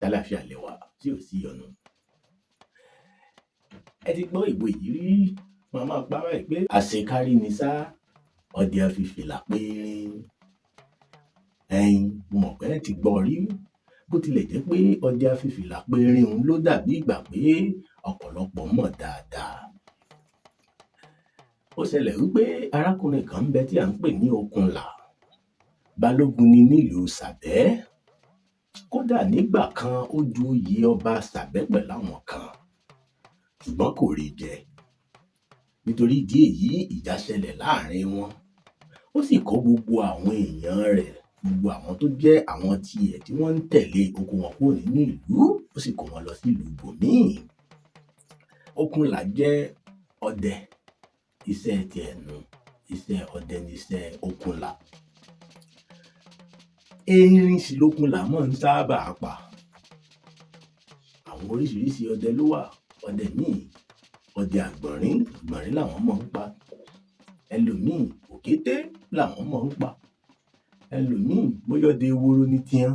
Ṣàlàáfíà lẹ wà, tí ò sí ìyọnu. Ẹ ti gbọ́ ìwé yìí rí, màá máa pa báyìí pé àṣekárí ni sá, ọdẹ afìfìlà péérín. Ẹyin, mo mọ̀ pé ẹ ti gbọ́ rí. Bó tilẹ̀ jẹ́ pé ọdẹ afìfìlà péérín òun ló dàbí ìgbà pé ọ̀pọ̀lọpọ̀ mọ̀ dáadáa. Ó ṣẹlẹ̀ wípé arákùnrin kan ń bẹ tí à ń pè ní Òkunlà. Balógun ni nílùú Sàbẹ́. Kódà nígbà kan ó ju oyè ọba Sàbẹ́ pẹ̀lú àwọn kan, ṣùgbọ́n kò rí jẹ. Nítorí ìdí èyí, ìjà ṣẹlẹ̀ láàrin wọn. Ó sì kó gbogbo àwọn èèyàn rẹ̀, gbogbo àwọn tó jẹ́ àwọn tiẹ̀ tí wọ́n ń tẹ̀lé, ó kó wọn kúrò nínú ìlú, ó sì kó wọn lọ sí ìlú ibòmíì. Òkunlà jẹ́ ọdẹ. Iṣẹ́ tiẹ̀ nu, iṣẹ́ ọdẹ ni iṣẹ́ Òkunlà. Erin sì lOkunlà máa ń sábà pa. Àwọn oríṣiríṣi ọdẹ ló wà. Ọdẹ míì, ọdẹ àgbọ̀nrín, àgbọ̀nrín làwọn máa ń pa. Ẹlòmíì, òkété làwọn máa ń pa. Ẹlòmíì, bóyá ọdẹ ehoro ní tiẹn.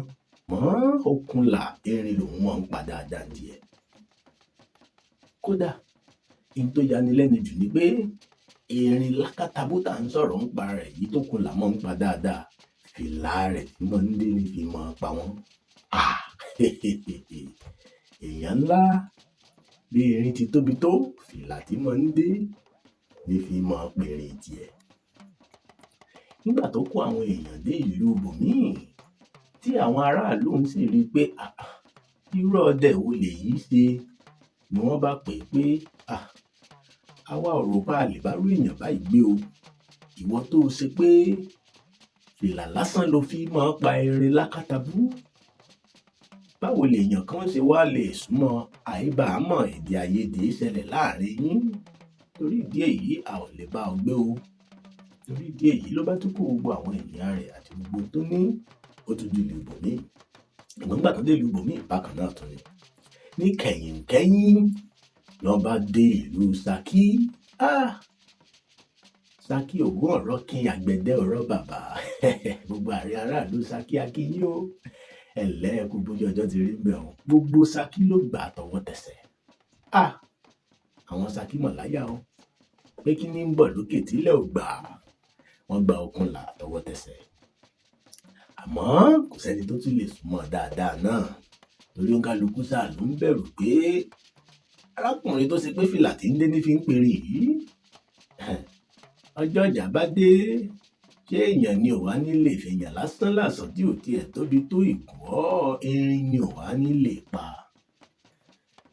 Mọ́ Òkunlà, erin lòun máa ń pa dáadáa tiẹ̀. Kódà, ihun tó yani lẹ́nu jù ni pé erin lákàtàbú tá ń sọ̀rọ̀ ń pa rẹ̀ yìí tókunlà máa ń pa dáadáa, fìlà rẹ̀ tí máa ń dé ní fi máa pa wọ́n. Ah! Èèyàn ńlá, bí erin ti tóbi tó, fìlà tí máa ń dé ní fi máa perin tiẹ̀. Nígbà tó kó àwọn èèyàn dé ìlú ibòmíì, tí àwọn aráàlú ń sì rí i pé àà, irú ọdẹ wo lèyí ṣe, ni wọ́n bá pè é pé à, àwa ò rò pé a lè bá irú èèyàn báyìí gbé o. Ìwọ tó ṣe pé fìlà lásán ló fi máa pa erin lákàtàbú. Báwo lèèyàn kan ṣe wá lè súnmọ́ àìbámọ̀ èdè àìyedè ṣẹlẹ̀ láàrin yín? Torí ìdí èyí, a ò lè bá ọ gbé o. Torí ìdí èyí ló bá tún kó gbogbo àwọn ènìyàn rẹ̀ àti gbogbo tó ní, ó tún di ìlú ibòmíì. Ṣùgbọ́n nígbà tó dé ìlú ibòmíì, bákan náà tún ni. Ní kẹ̀yìnkẹ́yìn, lọ́ bá dé ìlú Ṣakí. Ah! Ṣakí ògún ọ̀rọ̀ kí àgbẹ̀dẹ ọ̀rọ̀ bàbá. Gbogbo àárín aráàlú Ṣakí a kí yín o. Ẹ̀lẹ́ ẹ kú bójú ọjọ́ ti rí ńbẹ̀ o. Gbogbo Ṣakí ló gbà á tọwọ́ tẹsẹ̀. Ah! Àwọn Ṣakí mọ̀ láyà o. Pé kí ní ń bọ̀ lókè tílẹ̀ ò gbà. Wọ́n gba Òkunlà tọwọ́ tẹsẹ̀. Àmọ́ kò sẹ́ni tó tún lè súnmọ́ dáadáa náà. Torí òǹkálukú sáà ló ń bẹ̀rù pé arákùnrin tó ṣe pé fìlà tí ń dé ní fi ń perin yìí. Ọjọ́ ìjà bá dé, ṣé èèyàn ni ò wá ní lè fèèyàn lásán làsàn tí ò tiẹ̀ tóbi tó ìgùnwọ́ erin ni ò wá ní lè pa.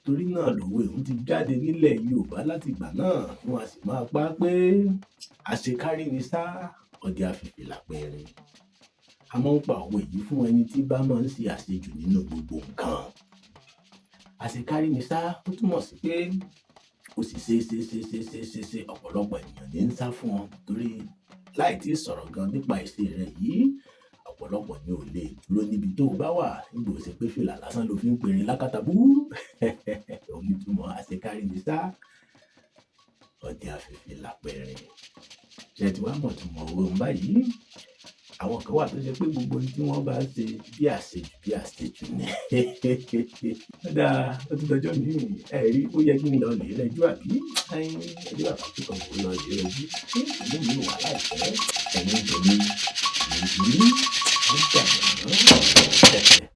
Torí náà lòwe òun ti jáde nílẹ̀ Yorùbá láti ìgbà náà, wọn a sì máa pa á pé àṣekárí ni sá, ọdẹ afìfìlà péérín. A máa ń pa òwe yìí fún ẹni tí bá máa ń ṣe àṣejù nínú gbogbo nǹkan. Àṣekárí ni sá, ó túmọ̀ sí pé ó sì ṣe ṣe ṣe ṣe ṣe ṣe ṣe ọ̀pọ̀lọpọ̀ ènìyàn ní ń sá fún ọ torí láì tí ì sọ̀rọ̀ gan nípa ìṣe rẹ̀ yìí, ọ̀pọ̀lọpọ̀ ni ò lè dúró níbi tó bá wà nígbà ó ṣe pé fìlà lásán ló fi ń perin lákàtàbú. Òun ní túmọ̀ àṣekárí ni sá, ọdẹ afìfìlà péérín. Ṣé ẹ ti wá mọ̀ túmọ̀ òwe òun báyìí? Àwọn kan wà tó ṣe pé gbogbo ohun tí wọ́n bá ṣe bí àṣejù ni. Ó dáa, ó tún dọjọ́ míì. Ẹ rí, ó yẹ kí n lọ lè rẹjú àbí? Ẹyin, ẹjọ́ bàbá tó kàn kó lọ lè rẹjú. Ìlú mi wà láìpẹ́. Ẹ̀yin tèmi, èmi ti yín, ó dàbọ̀ ná.